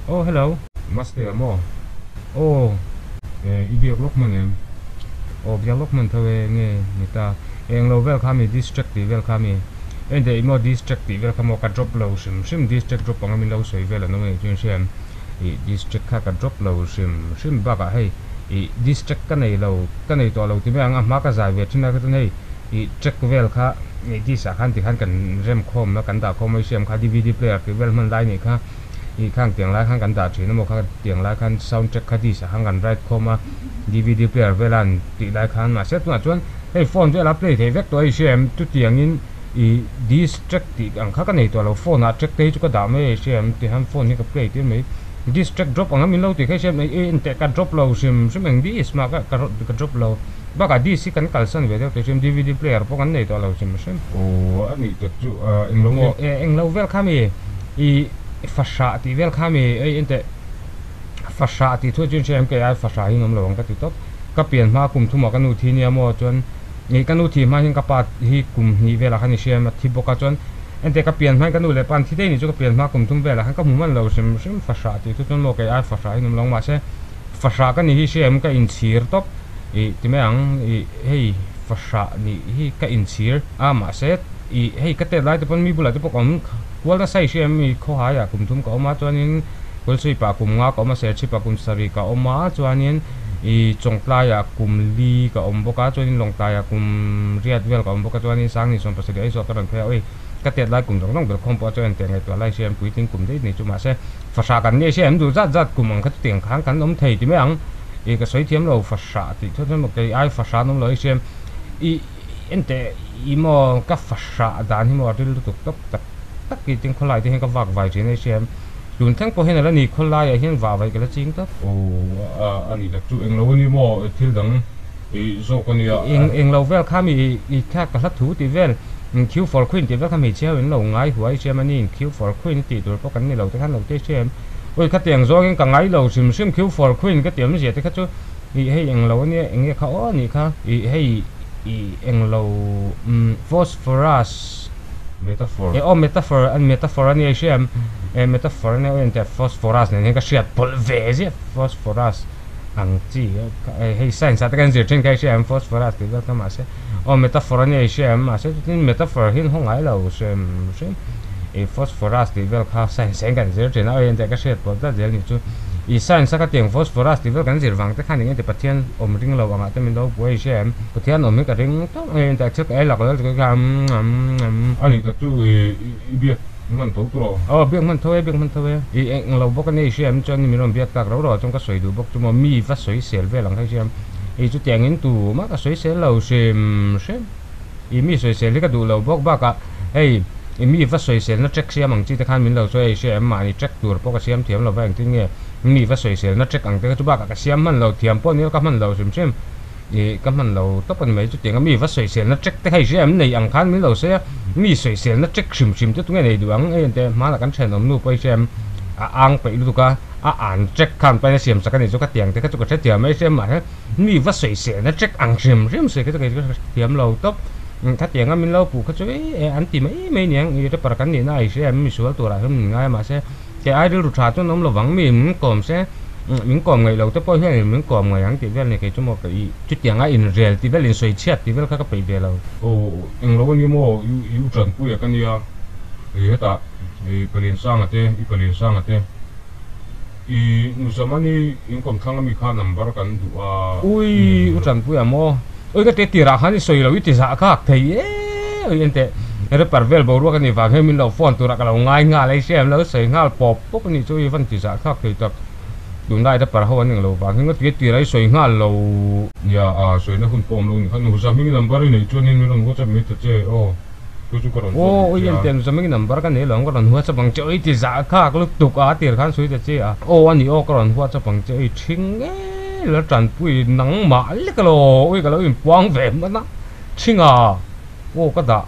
Oh hello. Mastea maw? Aw eh i biak lawk hman em? Aw biak lawk hman tho e nge ni ta. Eng lo vel kha mi distract tih vel kha mi en teh i maw distract tih vel kha maw ka drop lo hrim hrim distract drop anga min lo sawi vel an awm a nih chuan hria em ih distract kha ka drop lo hrim hrim bakah hei ih distract ka nei lo ka nei tawh lo ti mai ang a hma ka zai ve thin a kha chuan hei ih track vel kha ih disc ah khan tikhan kan rem khawm a kan dah khawm a i hria em kha dvd player tih vel hman lai nih kha. Ih khang tiang lai khan kan dah thin emaw kha tiang lai khan sound track kha disc ah khan kan write khawm a dvd player vela an tih lai khan mahse tunah chuan hei phone vela play theih vek tawh a i hria em chutiangin ih disc track tih ang kha ka nei tawh lo phone ah track te hi chu ka dah mai a i hria em ti khan phone hi ka play tir mai disc track drop ang a min lo tih kha i hria em ih enteh ka drop lo hrim hrim eng disc mah ka ka drop lo bakah disc hi kan kalsan ve deuh tih hria em dvd player pawh kan nei tawh lo hrim hrim. Aw a nih tak chu englo nge? Englo vel kha mi I fahrah tih vel kha mi ei enteh fahrah tih thu chu in hria em kei ai fahrah hi an awm lo ang ka ti tawp. Ka pian hma kum thumah ka nu thi nia maw chuan ih ka nu thi hma hian ka pa hi kum hnih velah khan i hria em a thi bawk a chuan enteh ka pian hma in ka nu leh pa an thi daih nih chu ka pian hma kum thum velah khan ka hmu hman lo hrim hrim fahrah tih thu chuan maw kei ai fahrah hi an awm lo ang mahse fahrah ka nih hi hria em ka inchhir tawp ih ti mai ang ih hei fahrah nih hi ka inchhir a mahse Ih, hei ka tet lai te pawn mi bulah te pawh ka awm kual nasa i hria em? I khawhaiah kum thum ka awm a, chuanin Kulsuipah kum nga ka awm a, Serchhipah kum sarih ka awm a, chuanin i Chawngtlaiah kum li ka awm bawk a, chuanin Lawngtlaiah kum riat vel ka awm bawk a, chuanin Sangni sawm pasarih Aizawl ka rawn phei a, oi ka tet lai kum zawng zawng ber khawm pawh chuan teh ngaihtuah lai hria em? Puitling kum daih ni chu mahse fahrah kan nia hria em? Duh zat zat kum ang kha chutiang khan kan awm thei ti mai ang, i ka sawi thiam lo fahrah tih chuan chuan maw kei ai fahrah an awm lo i hria em? I. Enteh i maw ka fahrah dan hi maw a ril lutuk tawp tak tak i tin khawlai te hian ka vak vai thin a i hria em? Tun thleng pawh hian a la ni khawlaiah hian vah vaih ka la ching tawp. Aw a ni tak chu englo a ni maw thil dang i zawk a nia. Eng englo vel kha mi i thlak ka hla thu tih vel Q for Queen tih vel kha hmeichhia ho in lo ngai huai i hria em a ni Q for Queen tih tur pawh kan ni lo te khan lo te i hria em? Ui khatiang zawngin ka ngai lo hrim hrim Q for Queen ka tih awmzia te kha chu Ih hei englo ania enge kha aw anih kha. Ih hei ih englo umm phosphorus. Metaphor. Eh aw metaphor an metaphor ania i hria em? Eh metaphor ania aw engtia phosphorus nen hian ka hriat pawlh ve ziah phosphorus ang chi eh hei science ah te kan zir thin kha i hria em phosphorus tih vel kha mahse aw metaphor ania i hria em mahse chutin metaphor hi an haw ngai lo hrem hrem ih phosphorus tih vel kha science ah hian kan zir thin a aw engtia ka hriat pawlh tlat zel nih chu. I science a ka tiang phosphorus tih vel kan zir vang te khan eng enge Pathian awm ring lo angah te min lo buai i hria em? Pathian awm hi ka ring tawp mai a thil ka ei lak lo chu ka umm. A nih tak chu i biak hman tho tur aw. Aw biak hman tho e biak hman tho e. I eng lo bawk a nia i hria em chuan min rawn biak tak rau rau ah chuan ka sawi duh bawk chu maw mi va sawi sel vel ang kha i hria em? I chutiang in tu mah ka sawi sel lo hrim hrim. I mi sawisel hi ka duh lo bawk bakah hei i mi va sawiselna track siam ang chi te khan min lo sawi a i hria em mahni track tur pawh ka siam thiam lo va engtin nge mi va sawiselna track ang te kha chu bakah ka siam hman lo thiam pawh nilo ka hman lo hrim hrim i ka hman lo tawp a ni mai chutiang a mi va sawiselna track te kha i hria em nei ang khan min lo sawi a mi sawiselna track hrim hrim te tunge nei duh ang hei ente hmanah kan thenawm nu pawh i hria em a ang peih lutuk a a an track khan pahin a siam sak a nih chu ka tiang te kha chu ka hrethiam mai hria mahse Mi va sawiselna check ang hrim hrim sawi kha chu kei chu ka thiam lo tawp. Khatianga min lo puh kha chu e an ti mai mai niang i rapper kan nihna a i hria em mi sual turah hian min ngai a mahse kei ai rilru tha chuan awm lovang mi min kawm se min kawm ngaih lo te pawh hian min kawm ngaih ang tih vel ni kei chu maw ka i chutianga inrel tih vel insawi chhiat tih vel kha ka peih ve lo. Aw englo a ni maw i u tanpui a ka nia i hetah i Paliansanga te i Paliansanga te. I Nuzamani in kawmthlang ami kha number kan duh a. Ui u Tanpuia maw? Ui ka te tirah khan i sawi lo i ti zah khak thei e ui ente rapper vel boruak a nih vang hian min lo phone turah ka lo ngai nghal a i hria em lo sawi nghal pawp pawp a nih chu i van ti zah khak thei tak tunlai rapper ho an eng lo vang hian ngatinge tirah i sawi nghal lo. Nia a sawina hun pawh awm lo ni kha Nuzamini number i neih chuanin min rawn whatsapp mai ta che aw. Aw ui en tiang zawming number ka nei lo ang ka rawn whatsapp ang che ui ti zah khak lutuk a tir khan sawi ta che a aw a ni aw ka rawn whatsapp ang che ui thing ngei la tanpui nangmah lek alo ui ka lo inpuang ve hman a thinga aw ka dah.